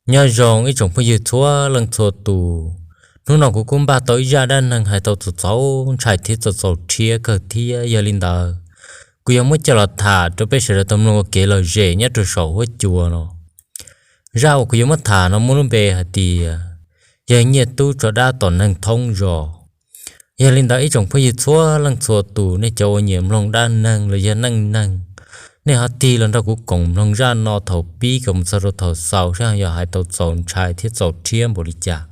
Nyob zoo ib tsoom phooj ywg txhua leej txhua tus, hnub no kuv kuj npaj tau ib zaj dab neeg hais tau txaus txaus ntshai thiab txaus txaus rhiab kawg thiab. Yog li ntawd, kuv yuav muab coj los tham rau peb sawv daws tau mloog ua kev lom zem nyob rau saum huab cua no. Zaj uas kuv yuav muab tham no muaj lub npe hais tias yawg Nyiaj Tub tso dab tom neeg thoob zos. Yog li ntawd ib tsoom phooj ywg txhua leej txhua tus, nej cov uas nyiam mloog dab neeg los yog neej neeg, nej ho tig los nrog kuv koom mloog zaj no thaum pib kom mus txog rau thaum xaus saib ho yog hais tau txaus ntshai thiab txaus rhiab npaum li cas.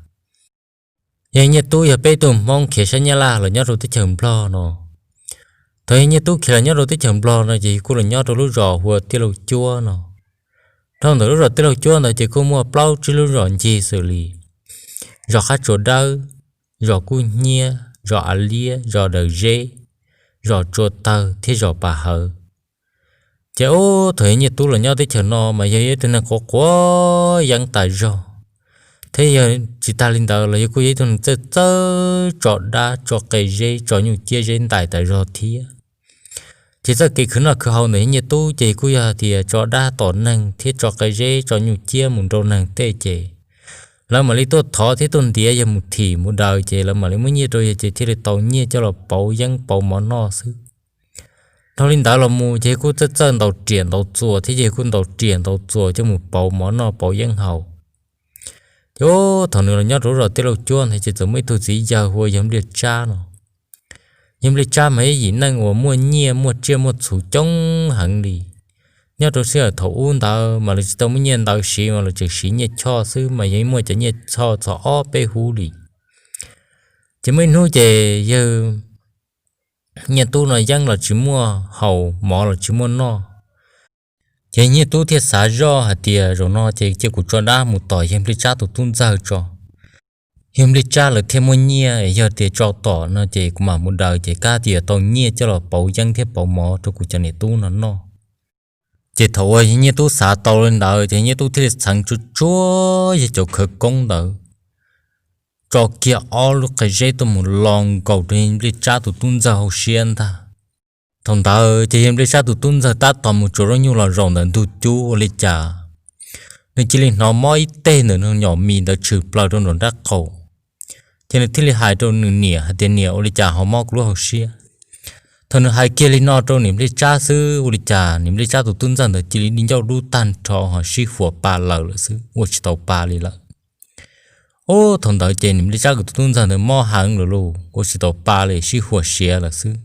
Yawg Nyiaj Tub yog peb tug Hmoob khiav saib Nyab Laj los nyob rau teb chaws Nplog no. Thaum yawg Nyiaj Tub khiav los nyob rau teb chaws Nplog no ces yawg kuj los nyob rau lub zos hu ua Tiaj Lauj Cuab no. Dhau ntawm lub zos Tiaj Lauj Cuab ntawd ces kuj muaj plaub tsib lub zos ncig xws li zos Qab Tsua Dawb, zos Kub Hnyiab, zos Av Liab, zos Daws Zeb, zos Tsua Tawg thiab zos Pas Hawv. Ces ub thaum yawg Nyiaj Tub los nyob teb chaws no mas yawg yog ib tug neeg quav quav yeeb tas zog, thiab yog tsis tas li ntawd los yawg kuj yog ib tug neeg txawj txawj tso dab tso qe zeb tso nyuj ciab zeb ntais tas zog thiab. Ces txoj kev khwv noj khwv haus ntawm yawg Nyiaj Tub ces kuj yog hais tias tso dab tom neeg thiab tso qe zeb tso nyuj ciab mus nrau neeg tej ces lawv mam li tuaj thov thiab tuaj ntiav yawg mus thim mus daws ces lawv mam li muab nyiaj rau yawg ces thiaj li tau nyiaj coj los pauv yeeb pauv mov noj xwb. Dhau li ntawd los mus ces yawg kuj txawj txawj ntaus riam ntaus txuas thiab ces yawg kuj ntaus riam ntaus txuas coj mus pauv mov noj pauv yeeb haus. Ces ub thaum nws los nyob rau lub zos Tiaj Lauj Cuab ntawd ces txawm muaj ib tug txiv yawg hu ua yawg Npliaj Tsab no. Yawg Npliaj Tsab mas yog yim neeg uas muaj nyiaj muaj tsiaj muaj txhuv coob heev li. Nyob rau sij hawm thaum ub ntawd mas lawv tsis tau muaj nyiaj ntawv siv mas lawv tseem siv nyiaj choj xwb mas yog muaj cov nyiaj choj txog ob peb hub li. Ces muaj ib hnub ces yawg Nyiaj Tub no yeeb los tsis muaj haus mov los tsis muaj noj. Ces Nyiaj Tub thiaj xav zoj hais tias zaum no ces cia kuv tso dab mus tom yawg Npliaj Tsab tus tub ntxawg tso. Yawg Npliaj Tsab lawv thiaj muaj nyiaj es yog tias tso tom no ces kuv mam mus daws ces kab tias tau nyiaj coj los pauv yeeb thiab pauv mov rau kuv cov niam tub no noj. Ces thaum uas yawg Nyiaj Tub xav tau li ntawd ces Nyiaj Tub thiaj li txheev tsuag tsuag yawg cov khawv koob ntawd tso kiag ob lub qe zeb tuaj mus lo nkaus rau yawg Npliaj Tsab tus tub ntxawg hauv siab ntag. Thaum ntawd ces yawg Npliaj Tsab tus tub ntxawg tab tom mus tsuav zaub nyuj los zaum ntawm ntug cub ua li cas nws cia li hnov mob ib teg ntawm nws nyom mis ntawd tshwm plaws rau nram nraub qaum. Ces nws thiaj li hais rau nws niam hais tias niam, ua li cas ho mob kuv lub hauv siab? Thaum nws hais kiag li no rau niam Npliaj Tsab xwb ua li cas niam Npliaj Tsab tus tub ntxawg ntawd cia li di ncauj dub tag nrho ho sib huas pa lawm lawm xwb, ua tsis tau pa li lawm. Ub thaum ntawd ces niam Npliaj Tsab tus tub ntxawg ntawd mob heev lawm lauj, ua tsis tau pa li sib huas siav lawm xwb.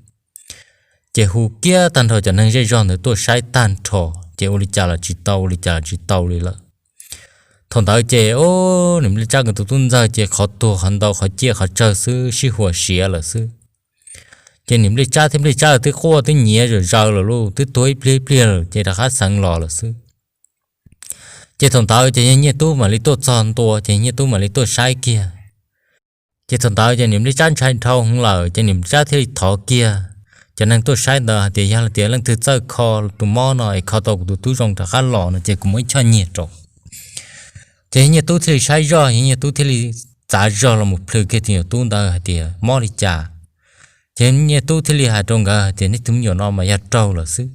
Ces hu kiag tag nrho cov neeg zej zog ntawd tuaj saib tag nrho, ces ua li cas los tsis tau ua li cas los tsis tau li lawm. Thaum ntawd ces ub niam Npliaj Tsab tus tub ntxawg ces qhov tuag qhov ntau qhov ciaj qhov tsawg xwb sib huas siav lawm xwb. Ces niam Npliaj Tsab thiab Npliaj Tsab twb quaj twb nyiav zom zaws lawm lauj, twb tuag ib pliag ib pliag lawm ces rov qab xeev los lawm xwb. Ces thaum ntawd ces yawg Nyiaj Tub mam li tuaj txog ntua ces Nyiaj Tub mam li tuaj saib kiag. Ces thaum ntawd ces niam Npliaj Tsab ntshai dhau heev lawm ces niam Npliaj Tsab thiaj li thov kiag cov neeg tuaj saib ntawd hais tias yog tias leej twg txawj kho tus mob no es kho tau kuv tus tub zoo rov qab los no ces kuv muab ib choj nyiaj rau. Ces yawg Nyiaj Tub thiaj li saib zoj, yawg Nyiaj Tub thiaj li txav zog los mus plhws kiag tus me nyuam tub ntawd hais tias mob li cas. Ces yawg Nyiaj Tub thiaj li hais rau nkawd hais tias nej tus me nyuam no mas yog raug lawm xwb.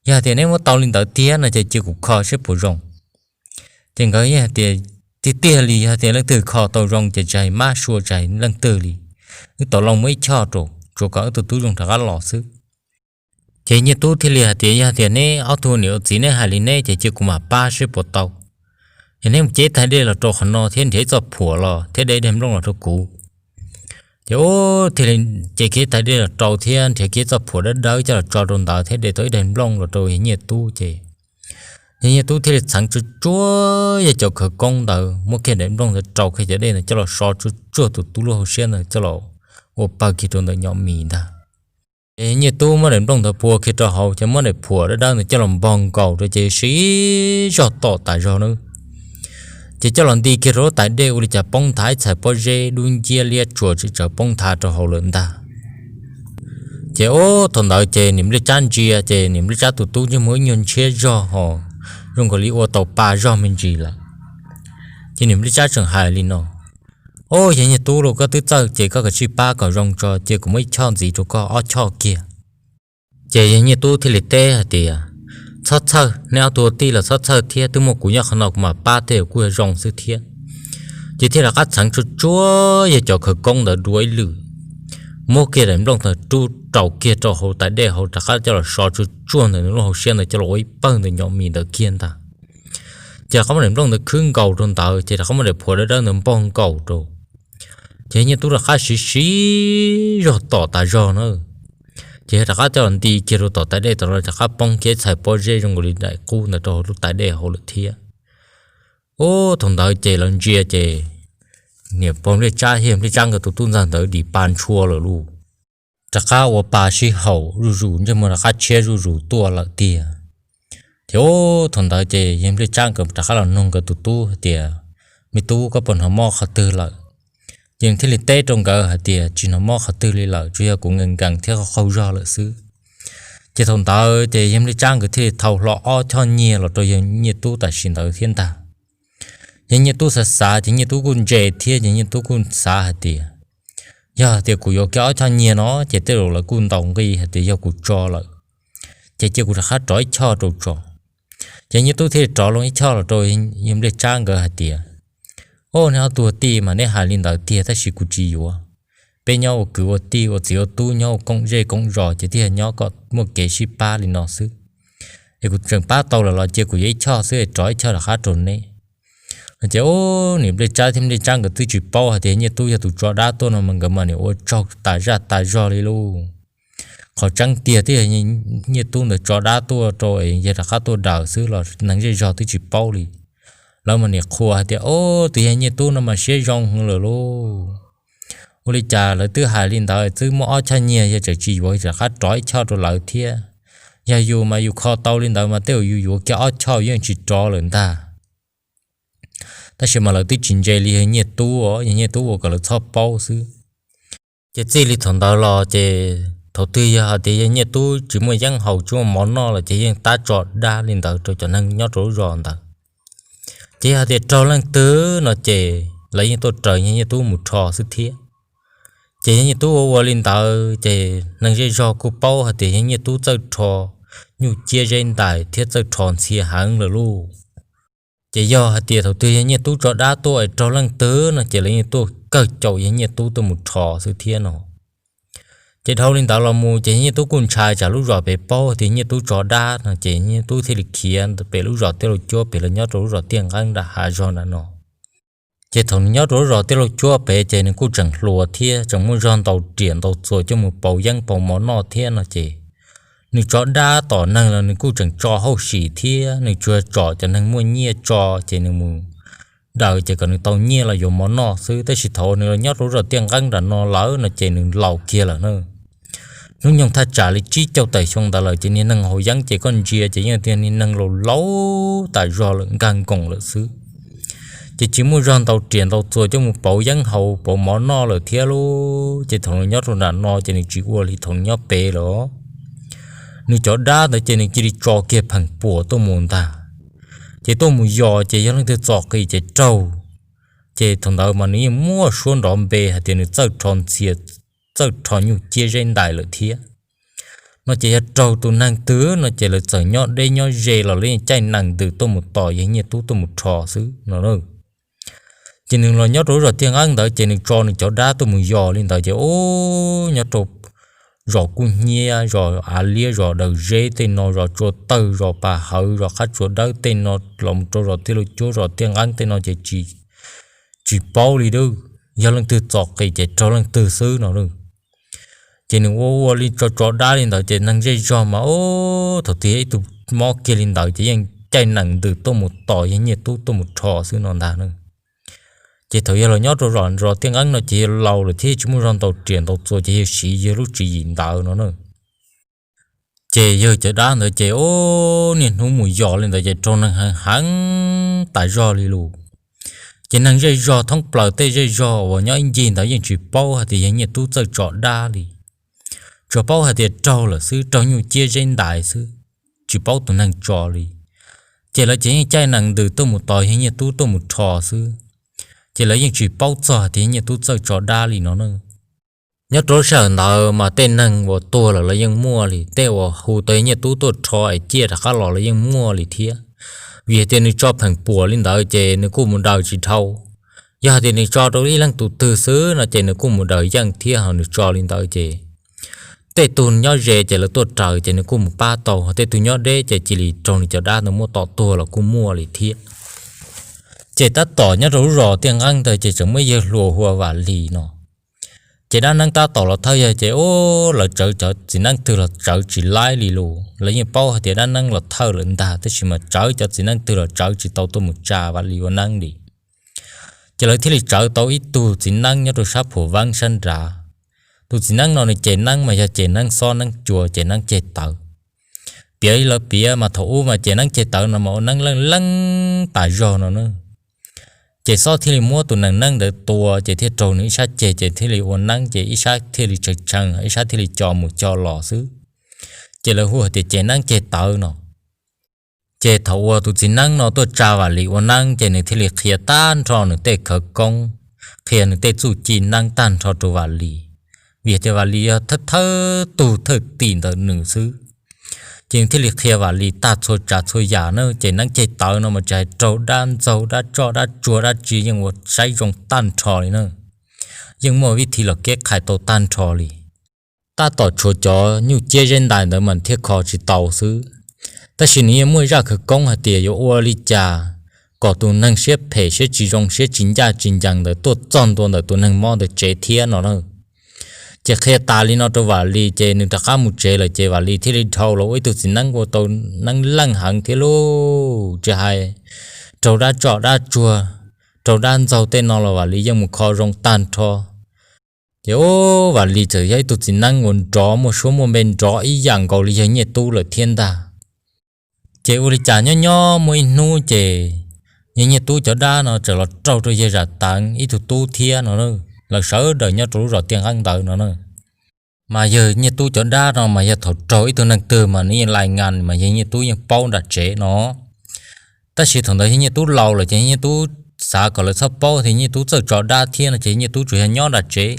Yog hais tias neb muab tau li ntawd tiag no ces cia kuv kho saib puas zoo. Ces nkawd yeej hais tias tiag tiag li, yog tias leej twg kho tau zoo ces tsis hais mab sua tsis hais leej twg li, wb tau loo muab ib choj rau, tsuas kom wb tus tub zoo rov qab los xwb. Ces Nyiaj Tub thiaj li hais tias yog tias neb ob tug niam ua txiv neb hais li neb ces cia kuv mam pab saib puas tau. Yog neb mus cev ib tais dej los rau qhov no thiab nrhiav ib txoj phuam los thiab de ib daig nplooj los rau kuv. Ces ub thiaj li cev kiag ib tais dej los rau thiab nrhiav kiag ib txoj phuam dawb dawb coj los tso rau ntawd thiab de tau ib daig nplooj los rau yawg Nyiaj Tub ces yawg Nyiaj Tub thiaj li txheev tsuag tsuag yawg cov khawv koob ntawd muab kiag daim nplooj ntawd rau kiag cov dej ntawd coj los so tsuag tsuag tus tub lub hauv siab ntawd coj los ua pawg kiag rau ntawm nyom mis ntag. Ces yawg Nyiaj Tub muab daim nplooj ntawd pua kiag rau hauv ces muab daim phuam dawb dawb ntawd coj los npog nkaus rau ces siv zog tom tas zog nawb. Ces coj los nti kiag rau lub tais dej ua li cas poob nthav ib txhais pob zeb dub nciab liab tsuas tsis tsawv poob nthav rau hauv lawm ntag. Ces ub thaum ntawd ces niam Npliaj Tsab ntsia ces niam Npliaj Tsab tus tub ntsej muag ib nyuag ntshiab zog ho zoo nkaus li ua tau pa zog me ntsis lawm. Ces niam Npliaj Tsab tseem hais li no, Ub, yawg Nyiaj Tub lauj, koj twb txawj ces koj kav tsij pab kom zoo tso, cia kuv muab ib choj ntxiv rau koj ob choj kiag. Ces yawg Nyiaj Tub thiaj li teb hais tias, Txhob txhawj, neb ob tug tij los txhob txhawj thiab, twb muaj kuv nyob qhov no kuv mam pab tej kuj yog zoo xwb thiab. Ces thiaj rov qab txheev tsuag tsuag yawg cov khawv koob ntawd dua ib lwm, muab kiag daim nplooj ntawd rub rau kiag rau hauv tais dej hauv, rov qab coj los so tsuag tsuag ntawm nws lub hauv siab ntawd coj los ua ib pawg ntawm nyom mis ntawd kiag ntag. Ces rov qab muab daim nplooj ntawd khwb nkaus rau ntawd ces rov qab muab daim phuam dawb dawb ntawd npog nkaus rau. Ces Nyiaj Tub rov qab siv siv zog tom tas zog na. Ces yawg rov qab coj los nti kiag rau tom tais dej tom no, rov qab poob kiag ib txhais pob zeb zoo nkaus li daim qub ntawd rau hauv lub tais dej hauv lawm thiab. Ub, thaum ntawd ces lawv ntsia ces niam pog Npliaj Tsab thiab Npliaj Tsab nkawd tus tub ntxawg ntawd dim pa ntshua lawm lauj. Rov qab ua pa sib haum zuj zus, ntsej muag rov qab tshiab zuj zus tuaj lawm tiag. Ces ub, thaum ntawd ces yawg Npliaj Tsab nkawd rov qab los nug nkawd tus tub hais tias, Me tub, koj puas hnov mob qhov twg lawm? Ces nws thiaj li teb rau nkawd hais tias, Tsis hnov mob qhov twg li lawm, tsuas yog kuv nkees nkees thiab qaug qaug zog lawm xwb. Ces thaum ntawd ces yawg Npliaj Tsab nkawd thiaj li thau hlo ob choj nyiag los rau yawg Nyiaj Tub tam sim ntawd thiab ntag. Yawg Nyiaj Tub xav xav ces Nyiaj Tub kuj ntse thiab, ces Nyiaj Tub kuj xav hais tias, Yog tias kuv yuav kiag ob choj nyiag no ces tej zaum lawv kuj ntaus nqi hais tias yog kuv tso lawm, ces cia kuv rov qab rov ib choj rau tso. Ces Nyiaj Tub thiaj li rov loo ib choj los rau yawg Npliaj Tsab nkawd hais tias, Ub, neb ob tug tij mas neb hais li ntawd tiag, tab sis kuv tsis yuav. Peb nyob ua kwv ua tij, ua txiv ua tub, nyob ua koom zej koom zos ces thiaj nyob kom muaj kev sib pab li no xwb. Es kuv tseem pab tau lawm los cia kuv yuav ib choj xwb, rov ib choj rov qab rau neb. Ces ub, niam Npliaj Tsab thiab Npliaj Tsab nkawd twb tsis paub hais tias Nyiaj Tub yog tus tso dab tuaj no mas nkawd mas nim ua tsaug tas zaj tas zog li lauj. Qhov tseeb tiag twb yog Nyiaj Tub ntawd tso dab tuaj rau es yawg rov qab tuaj daws xwb los neeg zej zog twb tsis paub li. Lawv mas nim qhuas hais tias, Ub, tus yawg Nyiaj Tub no mas siab zoo heev lawm lauj. Ua li cas lawv twb hais li ntawd, twb muaj ob choj nyiag yawg tseem tsis yuav, rov qab rov ib choj rau lawv thiab. Yog yus mas yus kho tau li ntawd mas tej zaum yus yuav kiag ob choj yeej tsis rov lawm ntag. Tab sis mas lawv twb tsis ntse li yawg Nyiaj Tub os, yawg Nyiaj Tub ua kom lawv txhob paub xwb. Ces txij li thaum ntawd los ces thaum twg yog hais tias yawg Nyiaj Tub tsis muaj yeeb haus tsis muaj mov noj lawm ces yeej tab tso dab li ntawd rau cov neeg nyob rau lub zos ntawd. Ces yog hais tias raug leej twg no ces lawv yeej tuaj raws yawg Nyiaj Tub mus rho xwb thiab. Ces yawg Nyiaj Tub ua ua li ntawd ces neeg zej zog kuj paub hais tias yawg Nyiaj Tub txawj rho nyuj ciab zeb ntais thiab txawj rho ntxhias heev lawm lauj. Ces yog hais tias thaum twg yawg Nyiaj Tub tso dab tuaj es raug leej twg no ces lawv yeej tuaj kawg caum yawg Nyiaj Tub tuaj mus rho xwb thiab no. Ces dhau li ntawd los mus ces yawg Nyiaj Tub kuj ntshai tsam lub zos pem paub tias Nyiaj Tub tso dab no ces Nyiaj Tub thiaj li khiav pem lub zos Tiaj Lauj Cuab pem los nyob rau lub zos Tiaj Nqeeb nram hav zog nram no. Ces thaum nws nyob rau lub zos Tiaj Lauj Cuab pem ces nws kuj tseem hluas thiab tseem muaj zog ntaus riam ntaus txuas coj mus pauv yeeb pauv mov noj thiab no ces nws tso dab tom neeg los nws kuj tseem tso hauj sim thiab, nws tsuas tsom cov neeg muaj nyiaj tso ces nws mus daws ces kom nws tau nyiaj los yuav mov noj xwb. Tab sis thaum nws los nyob rau lub zos Tiaj Nqeeb nram no lawm no ces nws laus kiag lawm na. Hnub nyoog thaj tsam li tsib caug tawm xyoo ntawd lawm ces niag neeg haus yeeb ces koj ntsia ces yeej tiag niag neeg laus laus tas zog lawm, nkag nkoos lawm xwb. Ces tsis muaj zog ntaus riam ntaus txuas coj mus pauv yeeb haus pauv mov noj lawm thiab lauj. Ces thaum nws nyob rau nram no ces nws tsis ua li thaum nws nyob pem lawm. Nws cov dab ntawd ces nws cia li tso kiag pheem puas tuaj mus ntag. Ces tuaj mus yos ces yog leej twg txom qis ces raug. Ces thaum ntawd mas nws yeej muaj suab nrov npe hais tias nws txawj rho ntxhias, txawj rho nyuj ciab zeb ntais lawm thiab. No ces yog raug tus neeg twg no ces lawv txawm nyob deb nyob ze los lawv yeej caij nees ntws tuaj mus tos yawg Nyiaj Tub tuaj mus rho xwb no. Ces nws los nyob rau lub zos Tiaj Nqeeb ntawd ces nws tso nws cov dab tuaj mus yos li ntawd ces ub, nyob rau zos Kub Hnyiab, zos Av Liab, zos Daws Zeb tej no, zos Tsua Tawg, zos Pas Hawv, zos Qab Tsua Dawb tej no los mus rau zos Tiaj Lauj Cuab, zos Tiaj Nqeeb tej no ces tsis, tsis paub li dab. Yog leej twg txom qis ces raug leej twg xwb no. Ces nws ua ua li tso tso dab li ntawd ces neeg zej zog mas ub, thaum twg yog ib tug mob kiag li ntawd ces yeej caij nees ntws tuaj mus tos yawg Nyiaj Tub tuaj mus rho xwb no ntag na. Ces thaum yawg los nyob rau zos Tiaj Nqeeb no ces yawg laus lawm thiab tsis muaj zog ntaus riam ntaus txuas ces yawg siv yawg lub tswv yim ntawd no na. Ces yawg cov dab ntawd ces ub, niaj hnub mus yos li ntawd ces raug neeg heev heev tas zog li lus. Ces neeg zej zog thoob plaws tej zej zog uas nyob ib ncig ntawd yeej tsis paub hais tias yawg Nyiaj Tub txawj tso dab li, tsuas paub hais tias raug lawm xwb, raug nyuj ciab zeb ntais xwb, tsis paub tus neeg tso li. Ces lawv ces yeej caij nees ntws tuaj mus tos yawg Nyiaj Tub tuaj mus rho xwb. Ces lawv yeej tsis paub txog hais tias yawg Nyiaj Tub txawj tso dab li no na. Nyob rau lub sij hawm ntawd mas tej neeg uas tuag lawm los yeej muaj li, tej uas hu tau Nyiaj Tub tuaj rho es ciaj rov qab los los yeej muaj li thiab. Vim hais tias nws tso pheem puam li ntawd ces nws kuj mus daws tsis dhau. Yog hais tias nws tso rau ib leej tus twg xwb no ces nws kuj mus daws yeej thiab, ho nws tso li ntawd ces tej tug nyob ze ces lawv tuaj raws ces nws kuj mus pab tau, ho tej tug nyob deb ces cia li raug nws cov dab ntawd muab tom tuag los kuj muaj li thiab. Ces tab tom nyob rau lub zos Tiaj Nqeeb ntawd ces tseem muaj ib yawg hluas hu ua Vam Lis no. Ces dab neeb tab tom los thawj yawg ces ub, lawv tsawv cov txiv neeb twg los tsawv tsis laib li lus, lawv yeej paub hais tias dab neeb los thawj lawm ntag, tab sis mas tsawv cov txiv neeb twg los tsawv tsis tau tuaj mus tsa Vam Lis ua neeb li. Ces lawv thiaj li tsawv tau ib tug txiv neeb nyob rau sab Phuam Veeb sab nrad. Tus txiv neeb no nws ceg neeb mas yog ceg neeb xob neeb cua, ceg neeb ceg tawv. Piav li lawv piav mas thaum ub mas ceg neeb ceg tawv no mas ua neeb leej leej tas zog no na. Ces xob thiaj li muab tus neeg neeb ntawd tua ces thiaj raug nws ib sab ceg, ces thiaj li ua neeb ces ib sab thiaj li tshee tshee, ib sab thiaj li co mus co los xwb. Ces lawv hu hais tias ceg neeb ceg tawv no. Ces thaum uas tus txiv neeb no tuaj tsa Vam Lis ua neeb ces nws thiaj li qhia tag nrho nws tej khawv koob, qhia nws tej txuj ci neeb tag nrho rau Vam Lis, vim tias Vam Lis yog thawj thawj tug thawj tim ntawm nws xwb. Ces nws thiaj li qhia Vam Lis tag txhua tsav txhua yam na. Ces neeb ceg tawv no mas tsis hais raug dab ntxaug dab tsoj dab tsuag dab tsi yeej ua saib zoo tag nrho li na, yeej muaj vib thi los kev qhais tau tag nrho li. Tab tom tshuav cov nyuj ciab zeb ntais ntawd mas thiaj kho tsis tau xwb. Tab sis nws yeej muaj zaj khawv koob hais tias yuav ua li cas kom tus neeg siab phem siab tsis zoo siab tsis ncaj tsis ncees ntawd tuaj txog ntua ntawm tus neeg mob ntawd tsev thiab no na. Ces qhia tas li no rau Vam Lis ces nws rov qab mus tsev lawm, ces Vam Lis thiaj li dhau los ua ib tug txiv neeb ua tau neeb leej heev thiab lauj. Tsis hais raug dab tsoj dab tsuag, raug dab ntxaug tej no los Vam Lis yeej mus kho zoo tag nrho. Ces ub, Vam Lis txawm yog ib tug txiv neeb uas nrov muaj suab muaj npe nrov ib yam nkaus li yawg Nyiaj Tub lawm thiab ntag. Ces ua li cas nyob nyob muaj ib hnub ces yawg Nyiaj Tub cov dab no txawm los raug rau yawg Zam Teev ib tug tub thiab no. Lawv sawv daws nyob rau lub zos Tiaj Nqeeb ntawd no na. Mas yawg Nyiaj Tub cov dab no mas yog thaum raug ib tug neeg twg mas nws yeej lais ngas mas yawg Nyiaj Tub yeej paub nram tsev no. Tab sis thaum ntawd yawg Nyiaj Tub laus lawm ces yawg Nyiaj Tub xav kom lawv txhob paub tias yawg Nyiaj Tub txawj tso dab thiab no ces yawg Nyiaj Tub tsuas yog nyob nram tsev.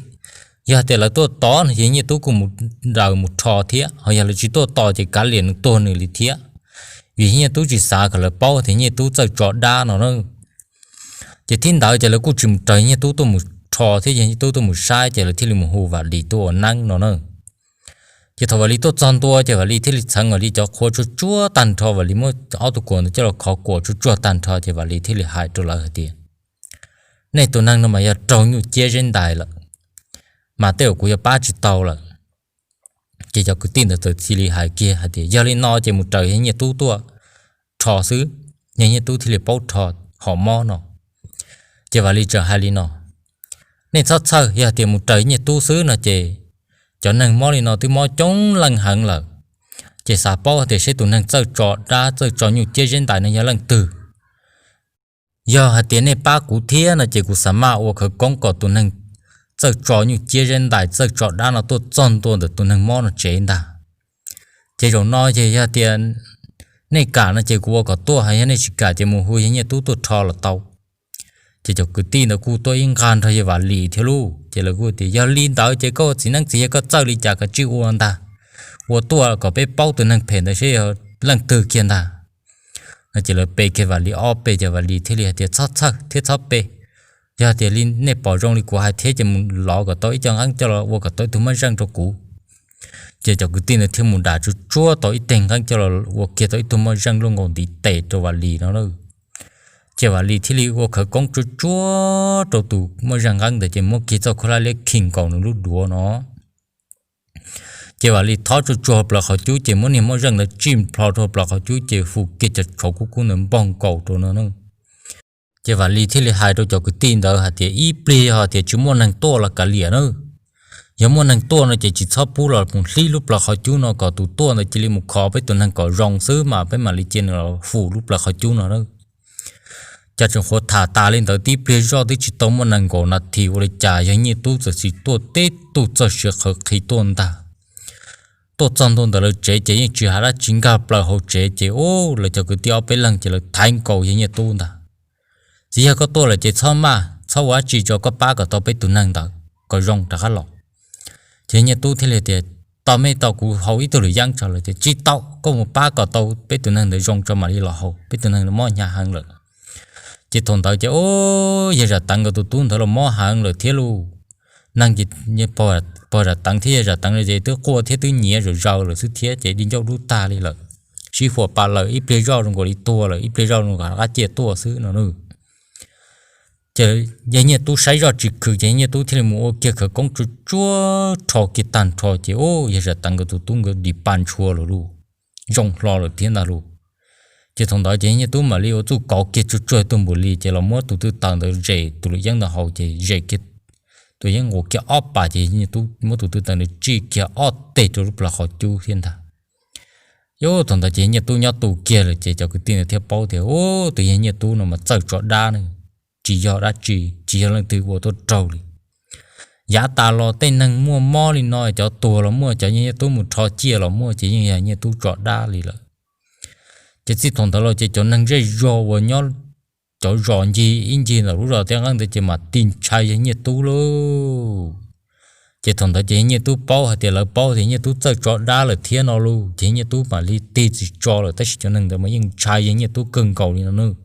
Yog tias lawv tuaj tos no ces yawg Nyiaj Tub kuj mus daws mus rho thiab, ho yog lawv tsis tuaj tos ces kav liam nws tuag nws li thiab. Vim yawg Nyiaj Tub tsis xav kom lawv paub tias yawg Nyiaj Tub txawj tso dab no na. Ces thib ntawd ces lawv kuj tsis mus raws yawg Nyiaj Tub tuaj mus rho thiab, yawg Nyiaj Tub tuaj mus saib ces lawv thiaj li mus hu Vam Lis tuaj ua neeb no na. Ces thaum Vam Lis tuaj txog ntua ces Vam Lis thiaj li txheev Vam Lis cov qhua tsuag tsuag tag nrho, Vam Lis muab ob tug kuam ntawd coj los khov kuam tsuag tsuag tag nrho ces Vam Lis thiaj li hais rau lawv hais tias, nej tus neeg no mas yog raug nyuj ciab zeb ntais lawm, mas tej uas kuv yuav pab tsis tau lawm. Ces cov kwv tij ntawd txawm cia li hais kiag hais tias, yog li no ces mus raws yawg Nyiaj Tub tuaj rho xwb, yawg Nyiaj Tub thiaj li paub rho hom mob no. Ces Vam Lis txawm hais li no, nej txhob txhawj, yog tias mus raws Nyiaj Tub xwb no ces cov neeg mob li no twb mob coob leej heev lawm. Ces xav paub tias seb tus neeg txawj tso dab txawj tso nyuj ciab zeb ntais no yog leej twg. Yog hais tias nej pab kuv thiab no ces kuv xav maj ua khawv koob kom tus neeg txawj tso nyuj ciab zeb ntais txawj tso dab no tuaj txog ntua ntawm tus neeg mob no tsev ntag. Ces zaum no ces yog tias nej kam no ces kuv ua kom tuaj, hos yog nej tsis kam ces mus hu yawg Nyiaj Tub tuaj rho los tau. Ces cov kwv tij ntawd kuj tuaj ib nqag nrog yawg Vam Lis thiab lauj. Ces lawv kuj tias, yog li ntawd ces koj ua txiv neeb txiv yaig koj txawj li cas koj tsij ua ntag, ua tuaj kom peb paub tus neeg phem ntawd seb yog leej twg kiag ntag. No ces lawv pe kiag Vam Lis ob pe ces Vam Lis thiaj li hais tias, txhob txhawj thiab txhob pe. Yog tias li nej pom zoo li kuv hais thiab ces mus lov kom tau ib co nqeeb coj los ua kom tau ib tug moj zeej rau kuv. Ces cov kwv tij ntawd thiaj mus dam tsuag tsuag tau ib teg nqeeb coj los ua kiag tau ib tug moj zeej luaj nkaus ntiv tes rau Vam Lis no. Ces Vam Lis thiaj li ua khawv koob tsuag tsuag rau tus moj zeej nqeeb ntawd ces muab kiag txoj khaub hlab liab khi nkaus nws lub duav no. Ces Vam Lis thob tsuag tsuag plaws qhov cub ces muab niag moj zeej ntawd tsij plho rau plaws qhov cub ces hu kiag cov tshauv kub kub ntawd npog nkaus rau no. Ces Vam Lis thiaj li hais rau cov kwv tij ntawd hais tias, ib pliag yog tias tsis muaj neeg tuaj los kav liam na. Yog muaj neeg tuaj no ces tsis txhob pub los mus hlib lub plaws qhov cub no, kom tus tuaj ntawd cia li mus kho peb tus neeg kom zoo xwb mas peb mam li cia nws los fum lub plaws qhov cub no na. Cov tseem qhuav tham tas li ntawd tib pliag zoj twb tsis tau muaj nees nkaum nas this ua li cas yawg Nyiaj Tub txawm sis tuaj tib tug txoj sia qhawv qhi tuaj ntag. Tuaj txog ntua ntawm lawv tsev ces yeej tsis hais dab tsi, nkag plaws hauv tsev ces ub, lawv cov kwv tij ob peb leeg ces lawv thaiv nkaus yawg Nyiaj Tub ntag. Txiv yawg, koj tuaj lawm ces txhob maj txhob ua dab tsi, tso koj pab kom tau peb tus neeg ntawd kom zoo rov qab los. Ces Nyiaj Tub thiaj li tias, Tau, mej tau kuv haus ib tug lwm yeeb tso lawm. Ces, Tsis tau, koj mus pab kom tau peb tus neeg ntawd zoo tso mam li los haus, peb tus neeg mob hnyav heev lawm. Ces thaum ntawd ces ub, yawg Zam Teev nkawd tus tub ntawd los mob heev lawm thiab lauj. Neeg ces, pog Zam Teev thiab yawg Zam Teev ces twb quaj thiab twb nyiav zom zaws lawm xwb thiab ces di ncauj dub tag li lawm. Sib huam pas lawm, ib pliag zoj zoo nkaus li tuag lawm, ib pliag zoj zoo nkaus qab ciaj tuaj xwb no. Ces yawg Nyiaj Tub saib zoj tsis khwm ces Nyiaj Tub thiaj li mus ua kiag khawv koob tsuag tsuag rho kiag tag nrho ces ub, yawg Zam Teev nkawd tus tub nkawd dim pa ntshua lawm lauj, zoo hlo lawm thiab ntag lauj. Ces thaum ntawd ces Nyiaj Tub mam li ua txuj kauv kiag tsuag tsuag tus npum li ces los muab tus tw taws ntawd zes tus lwm yeeb ntawd haus ces zes kiag tus yeeb nqus kiag ob pas ces Nyiaj Tub muab tus tw taws ntawd tsij kiag ob teg rau lub plawv qhov cub thiab ntag. Yog thaum ntawd ces Nyiaj Tub nyob tu kiag lawm ces cov kwv tij ntawd thiaj paub tias, Ub, tus yawg Nyiaj Tub no mas txawj tso dab ne, tsis yog dab tsi, tsis yog leej twg ua tuaj raug li. Yav tas los tej neeg muaj mob li no, cov tuag los muaj, cov Nyiaj Tub mus rho ciaj los muaj, ces yeej yog Nyiaj Tub tso dab li lawm. Ces txij thaum ntawd los ces cov neeg zej zog uas nyob cov zos ncig ib ncig ntawm lub zos Tiaj Nqeeb ntawd ces mam tig ntshai yawg Nyiaj Tub lauj. Ces thaum ntawd ces yawg Nyiaj Tub paub hais tias, lawv paub tias Nyiaj Tub txawj tso dab lawm thiab no lauj, ces Nyiaj Tub mam li tig tsis tso lawm, tab sis cov neeg ntawd mas yeej ntshai yawg Nyiaj Tub kawg nkaus li no nawb.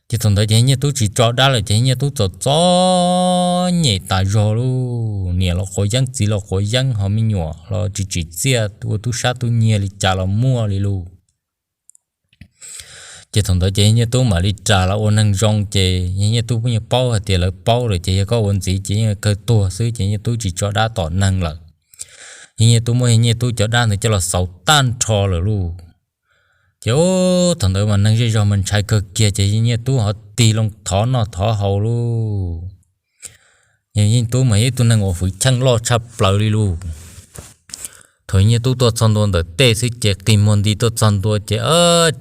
Ces thaum ntawd ces yawg Nyiaj Tub tsis tso dab lawm ces yawg Nyiaj Tub txom txom nyem tas zog lauj, niam los quav yeeb, txiv los quav yeeb, ho me nyuam los tsis tsim txiaj, ua tub sab tub nyiag li cas los muaj li lauj. Ces thaum ntawd ces yawg Nyiaj Tub mam li rais los ua neeg zoo, ces yawg Nyiaj Tub yeej paub hais tias lawv paub lawm ces yog koj ua ntxiv ces yeej kawg tuag xwb, ces Nyiaj Tub tsis tso dab tom neeg lawm. Yawg Nyiaj Tub muab yawg Nyiaj Tub cov dab ntawd coj los xauv tag nrho lawm lauj. Ces ub, thaum ntawd mas neeg zej zog mas ntshai kawg kiag ces yawg Nyiaj Tub ho tig loo thov noj thov haus lauj. Yawg Nyiaj Tub mas yog ib tug neeg uas hwv cheej loj tshaj plaws li lauj. Thaum Nyiaj Tub tuaj txog ntua ntawm tej xwb ces qi muag nti tuaj txog ntua ces,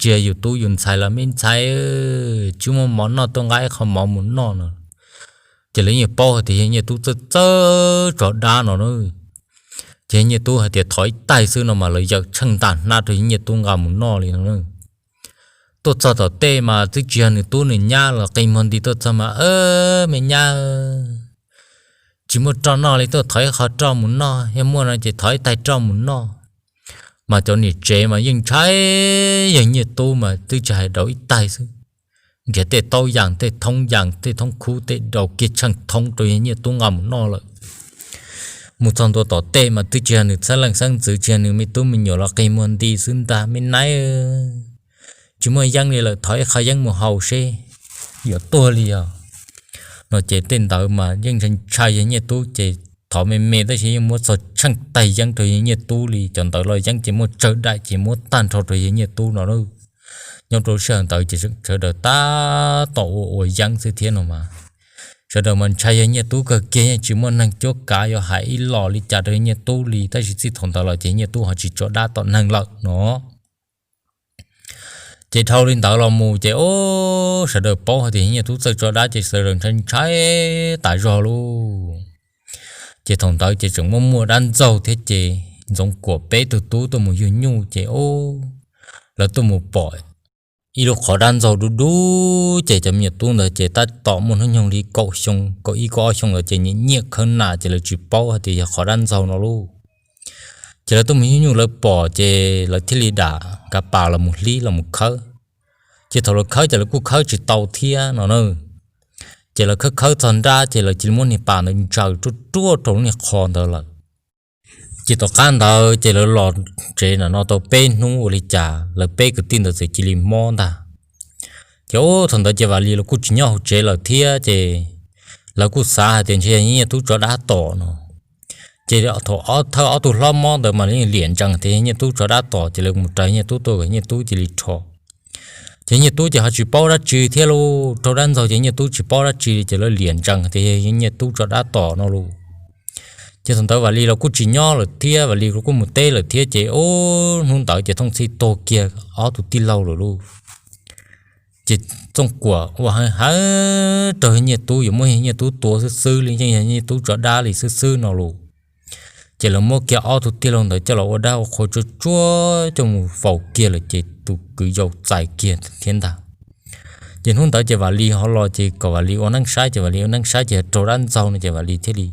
Tsis yog yus tub yus ntxhais los me ntxhais, tsis muaj mov noj, tuaj nqa ib qho mov mus noj no. Ces lawv yeej paub hais tias yawg Nyiaj Tub txawj txawj tso dab no na. Ces yawg Nyiaj Tub hais tias thov ib taig xwb no mas lawv yawm tsheej ntaj hnab rau yawg Nyiaj Tub nqa mus noj li no na. Tuaj txog tom tej mas twb tsis yog nws tub nws nyab los qi muag nti tuaj txog mas, Me nyab, tsis muaj roj noj li, tuaj thov ib qho roj mus noj, yog muaj no ces thov ib taig roj mus noj. Mas cov niam tsev mas yeej ntshai yawg Nyiaj Tub mas twb tsis hais daus ib taig xwb, nrhiav tej taub yas tej thoob yas tej thoob khub tej daus kiag tsheej thoob rau yawg Nyiaj Tub nqa mus noj lawm. Mus txog ntua tom tej mas twb tsis yog nws xeeb leej xeeb ntxwv, tsis yog nws me tub me nyuam los qi muag nti xwb ntag, Me nab, tsis muaj yeeb li lawm, thov ib qho yeeb mus haus seb yuav tuag li os no. Ces tej ntawd mas yeej ntshai ntshai yawg Nyiaj Tub ces thov me me tab sis yeej muab txog tsheej taig yeeb rau yawg Nyiaj Tub li. Cov ntawd los yeeb ces muaj tsawg daim ces muab tag nrho rau yawg Nyiaj Tub no. Nyob rau sij hawm ntawd ces sawv daws tab tom ua ua yeeb xwb thiab no mas. Sawv daws mas ntshai yawg Nyiaj Tub kawg kiag, yeej tsis muaj neeg cuab kav yuav hais ib los li cas rau yawg Nyiaj Tub li, tab sis txij thaum ntawd los ces Nyiaj Tub ho tsis tso dab tom neeg lawm no. Ces dhau li ntawd los mus ces ub, sawv daws paub hais tias Nyiaj Tub txawj tso dab ces sawv daws ntshai ntshai tas zog lauj. Ces thaum ntawd ces tseem muaj muaj dab ntxaug thiab ces Ntxoov Kuam peb tug tub tuaj mus yug nyuj ces ub, lawv tuaj mus pom ib lub qhov dab ntxaug dub dub ces cov me nyuam tub ntawd ces tab tom muaj hnub nyoog li kaum xyoo, kaum ib kaum ob xyoo ntawd ces nyiam nyiam khawb nas ces lawv tsis paub hais tias yog qhov dab ntxaug no lauj. Ces lawv tuaj mus yug nyuj lawv pom ces lawv thiaj li dam kav pas los mus hlib los mus khawb. Ces thaum lawv khawb ces lawv kuj khawb tsis tau thiab no na. Ces lawv khawb khawb txog nrab ces lawv cia li muab niag pas ntawd ntsaws ruaj ruaj rau lub niag qhov ntawd lawm. Ces tom qab ntawd ces lawv los tsev no tau peb hnub ua li cas lawv peb kwv tij ntawd txawm cia li mob ntag. Ces ub, thaum ntawd ces Vam Lis los kuj tsis nyob hauv tsev lawm thiab ces lawv kuj xav hais tias ntshe yog Nyiaj Tub tso dab tom no. Ces thaum ob thawj ob tug hlob mob ntawd mas lawv yeej liam ntsees tias yog Nyiaj Tub tso dab tom ces lawv mus raws Nyiaj Tub tuaj kom Nyiaj Tub cia li rho. Ces Nyiaj Tub ces ho tsis paub dab tsi thiab lauj, raug dab ntxaug ces Nyiaj Tub tsis paub dab tsi ces lawv liam ntsees tias yog Nyiaj Tub tso dab tom no lauj. Ces thaum ntawd Vam Lis los kuj tsis nyob lawm thiab, Vam Lis los kuj mus teb lawm thiab ces ub, hnub ntawd ces Thooj Txhij tuag kiag ob tug tij laug lawm lauj. Ces Txooj Kuam ua heev heev rau Nyiaj Tub, yuav muab Nyiaj Tub tua xwb xwb li, yeej yog Nyiaj Tub tso dab li xwb xwb no lauj. Ces lawv muab kiag ob tug tij laug ntawd coj los ua dab ua qhua tsuag tsuag coj mus faus kiag lawm ces tus kwv yau txais kiag thiab ntag. Ces hnub ntawd ces Vam Lis ho los ces kom Vam Lis ua neeb saib ces Vam Lis ua neeb saib ces raug dab ntxaug no ces Vam Lis thiaj li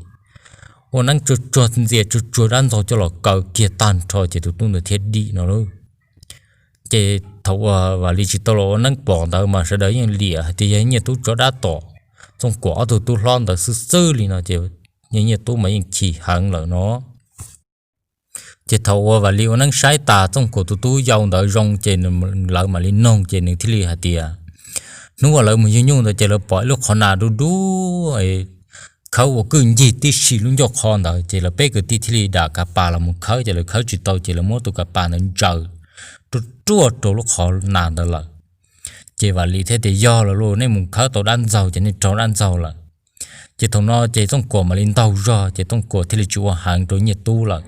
ua neeb tsuag tsuag ntxias tsuag tsuag dab ntxaug coj los kaw kiag tag nrho ces tus tub ntawd thiaj dim no lauj. Ces thaum uas Vam Lis tsis tau los ua neeb pom ntawd mas sawv daws yeej liam hais tias yog Nyiaj Tub tso dab tom Txooj Kuam ob tug tub hlob ntawd xwb xwb li no ces yog Nyiaj Tub mas yeej chim heev lawm no. Ces thaum uas Vam Lis ua neeb saib tas Txooj Kuam tus tub yau ntawd zoo ces lawv mam li noog ces nws thiaj li hais tias, hnub uas lawv mus yug nyuj ntawd ces lawv pom ib lub qhov nas dub dub khawb ua kwj ncig tib si lub ncauj qhov ntawd ces lawv peb kwv tij thiaj li dam kav pas los mus khawb ces lawv khawb tsis tau ces lawv muab tus kav pas ntawd ntsaws ruaj ruaj rau lub qhov nas ntawd lawm. Ces Vam Lis thiaj tias, yog lawm lauj, nej mus khawb tau dab ntxaug ces nej raug dab ntxaug lawm. Ces thaum no ces Txooj Kuam mam li ntaug zog ces Txooj Kuam thiaj li tsis ua heev rau Nyiaj Tub lawm.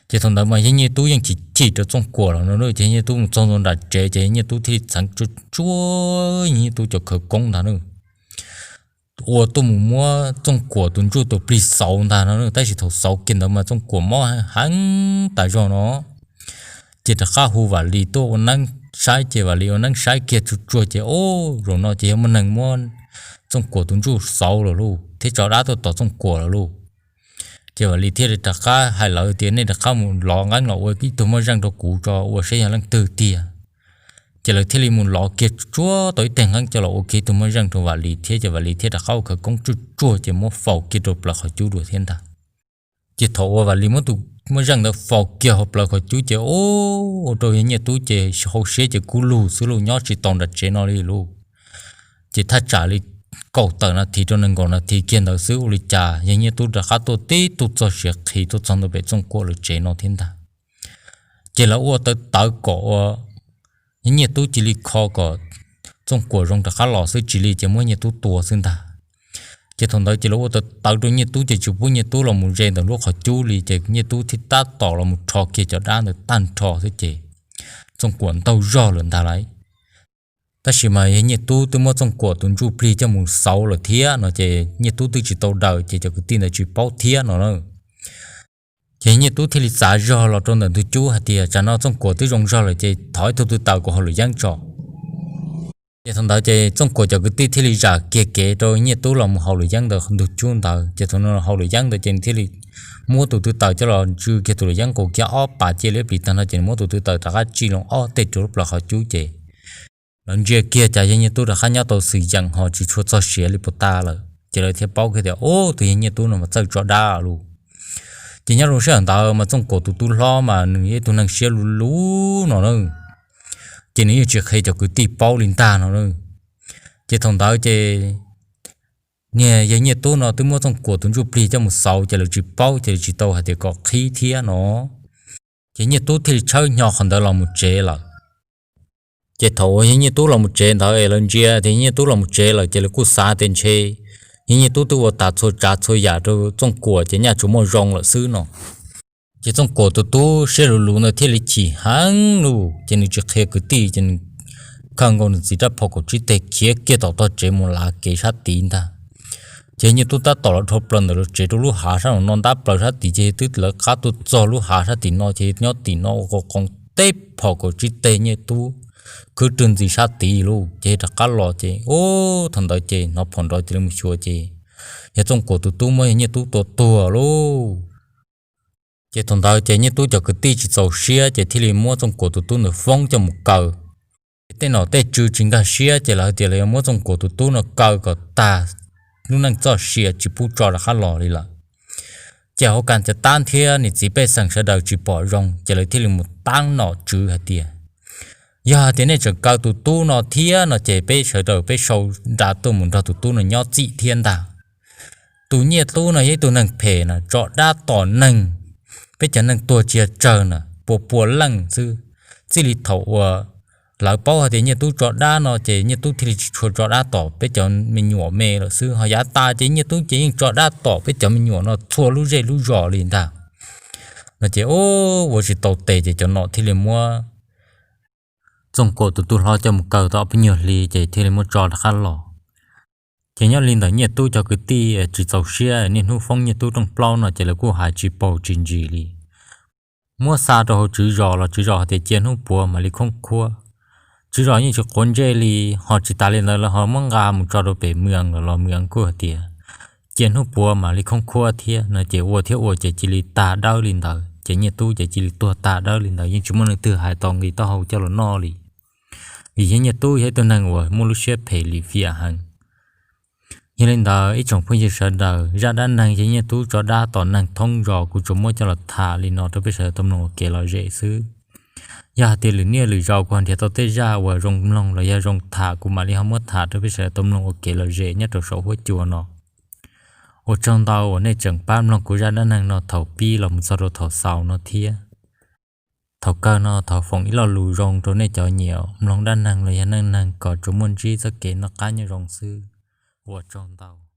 Ces thaum ntawd mas yog Nyiaj Tub yeej chim chim rau Txooj Kuam los no ces Nyiaj Tub mus txog ntua nram tsev ces Nyiaj Tub thiaj li txheev tsuag tsuag Nyiaj Tub cov khawv koob ntag na, ua tuaj mus muab Txooj Kuam tus ntsuj tus plig xauv ntag no, tab sis thaum xauv kiag ntawd mas Txooj Kuam mob heev tas zog no. Ces rov qab hu Vam Lis tuaj ua neeb saib ces Vam Lis ua neeb saib kiag tsuag tsuag ces, o, zaum no ces yog muaj neeg muab Txooj Kuam tus ntsuj xauv lawm lauj thiab tso dab tuaj tom Txooj Kuam lawm lauj. Ces Vam Lis thiaj li rov qab hais lawv tias, nej rov qab mus lov nqeeb los ua ib tug moj zeej rau kuv tso ua saib yog leej twg tiag. Ces lawv thiaj li mus lov kiag tsuag tau ib teg nqeeb coj los ua kiag ib tug moj zeej rau Vam Lis thiab ces Vam Lis thiaj rov qab ua khawv koob tsuag tsuag ces muab faus kiag rau plawv qhov cub dua thiab ntag. Ces thaum uas Vam Lis muab tus moj zeej ntawd faus kiag hauv plawv qhov cub ces, o, ua rau yawg Nyiaj Tub ces hauv siab ces kub lug xwb lauj, nyob tsis tau nram tsev no li lauj. Ces thaj tsam li kaum tawm nas this rau nees nkaum nas this kiag ntawd xwb ua li cas yawg Nyiaj Tub rov qab tuaj tib tug txog siav qhi tuaj txog ntua pem Txooj Kuam lawv tsev no thiab ntag. Ces lawv ua tawv tawv kom ua yawg Nyiaj Tub cia li kho kom Txooj Kuam zoo rov qab los xwb, tsis li ces muab Nyiaj Tub tua xwb ntag. Ces thaum ntawd ces lawv ua tawv tawv rau Nyiaj Tub ces tsis pub Nyiaj Tub los mus ze ntawm lub qhov cub li ces Nyiaj Tub thiaj tab tom los mus rho kiag cov dab ntawd tag nrho xwb ces Txooj Kuam ntaug zog lawm ntag lauj. Tab sis mas yawg Nyiaj Tub twb muab Txooj Kuam tus ntsuj plig coj mus xauv lawm thiab no ces Nyiaj Tub twb tsis tau daws ces cov kwv tij ntawd tsis paub thiab no na. Ces Nyiaj Tub thiaj li txav zog los rau ntawm ntug cub hais tias, tsam no Txooj Kuam twb zoo zog lawm ces thov ib tug tw taws kuv haus luam yeeb tso. Ces thaum ntawd ces Txooj Kuam cov kwv tij thiaj li zam kiag kev rau Nyiaj Tub los mus haus luam yeeb ntawm ntug cub ntawd. Ces thaum no haus luam yeeb ntawd ces nws thiaj li muab tus tw taws coj los ntsw kiag tus luam yeeb qus kiag ob pas cia liab plis tag no ces nws muab tus tw taws rov qab tsim loo ob teg rau lub plawv qhov cub ces lawv ntsia kiag cas yawg Nyiaj Tub rov qab nyob tau xwm yees ho tsis tshua txog siav li puas tas lawm ces lawv thiaj paub kiag tias, ub, tus yawg Nyiaj Tub no mas txawj tso dab lauj. Ces nyob rau sij hawm ntawd mas Txooj Kuam tus tub hlob mas nws yog ib tug neeg siab luv luv no na, ces nws yeej tsis qhia cov kwv tij paub li ntag no na. Ces thaum ntawd ces niag yawg Nyiaj Tub no twb muab Txooj Kuam tus ntsuj plig coj mus xauv ces lawv tsis paub ces lawv tsis tau hais tias kom qhib thiab no. Ces Nyiaj Tub thiaj li tshawb hnyo qhov ntawd los mus tsev lawm. Ces thaum uas yawg Nyiaj Tub los mus tsev ntawd es lawv ntsia tias yawg Nyiaj Tub los mus tsev lawm ces lawv kuj xav tias ntshe yawg Nyiaj Tub twb ua tas txhua tsav txhua yam rau Txooj Kuam ces nyaj tsuas muaj zoo lawm xwb no. Ces Txooj Kuam tus tub siab luv luv ntawd thiaj li chim heev lauj, ces nws tsis qhia kwv tij ces nws khawb nkaus nws txiv rab phom kaum tsib teg khiav kiag tom tog tsev mus lav kev sab tid ntag. Ces Nyiaj Tub tab tom los dhau plaws ntawm lawv tsev rau lub hav sab no ntab plaws sab tid ces twb lawv qab tuaj txog lub hav sab tim no ces nyob tim no ua qo qoos teb phom kaum tsib teg Nyiaj Tub khwb rwg ntxis sab tid lauj. Ces rov qab los ces, ub, thaum ntawd ces hnov phom nrov cia li mus xyuas ces yog Txooj Kuam tus tub muab yawg Nyiaj Tub tua tuag lauj. Ces thaum ntawd ces Nyiaj Tub cov kwv tij tsis txaus siab ces thiaj li muab Txooj Kuam tus tub ntawd foob coj mus kaw. Ces tej nom tej tswv tsis nkag siab ces lawv tias lawv yuav muab Txooj Kuam tus tub no kaw kom tag lub neej txoj sia tsis pub tso rov qab los li lawm. Ces hauv kas cav tab thiab niam txiv pej xeem sawv daws tsis pom zoo ces lawv thiaj li mus tab nom tswv hais tias, yog hais tias nej tseem kaw tus tub no thiab no ces peb sawv daws peb sau nra tuaj mus nrog tus tub no nyob txim thiab ntag. Tus Nyiaj Tub no yog ib tug neeg phem na, tso dab tom neeg, peb cov neeg tuag tsis yog tsawg na, pua pua leej xwb. Txij li thaum uas lawv paub hais tias Nyiaj Tub tso dab no ces Nyiaj Tub thiaj li tsis tshua tso dab tom peb cov me nyuam me lawm xwb, ho yav tas ces Nyiaj Tub ces yeej tso dab tom peb cov me nyuam no txhua lub zej lub zos li ntag. No ces ua tsis tau tes ces cov nom thiaj li muab Txooj Kuam tus tub hlob coj mus kaw tau ob peb nyuag hli ces thiaj li muab tso rov qab los. Ces nyob li ntawm Nyiaj Tub cov kwv tij tsis txaus siab niaj hnub foob Nyiaj Tub rooj plaub no ces lawv kuj hais tsis paub tsis ntsis li. Muab xa rau hauv tswv zos los tswv zos hais tias cia hnub puav mam li khoob khuab. Tswv zos yeej tsis quav ntsej li, ho tsis tas li ntawd lawv ho muab nqa mus tso rau pem Mws Ees los los Mws Ees kuj hais tias Ces hnub puav mam li khoob khuab thiab no ces ua thiab ua ces cia li tag dawb li ntawd, ces Nyiaj Tub ces cia li tuag tag dawb li ntawd, yeej tsis muaj leej twg hais tos nqis taub hau coj los noj li. Vim yog Nyiaj Tub yog ib tug neeg uas muaj lub siab phem lim fiam heev. Yog li ntawd ib tsoom phooj ywg sawv daws, zaj dab neeg yog Nyiaj Tub tso dab tom neeg thoob zos kuv tsuas muab coj los tham li no rau peb sawv daws tau mloog ua kev lom zem xwb. Yog hais tias lwm niaj lwm zaus kuv ho nrhiav tau tej zaj uas zoo mloog los yog zoo tham kuv mam li ho muab tham rau peb sawv daws tau mloog ua kev lom zem nyob rau saum huab cua no. Ua tsaug ntau uas nej tseem pab mloog kuv zaj dab neeg no thaum pib los mus txog rau thaum xaus no thiab. Thaum kawg no thov foom ib lo lus zoo rau nej cov nyiam mloog dab neeg los yog neej neeg kom tsuas muaj ntsib txoj kev noj qab nyob zoo xwb. Ua tsaug ntau.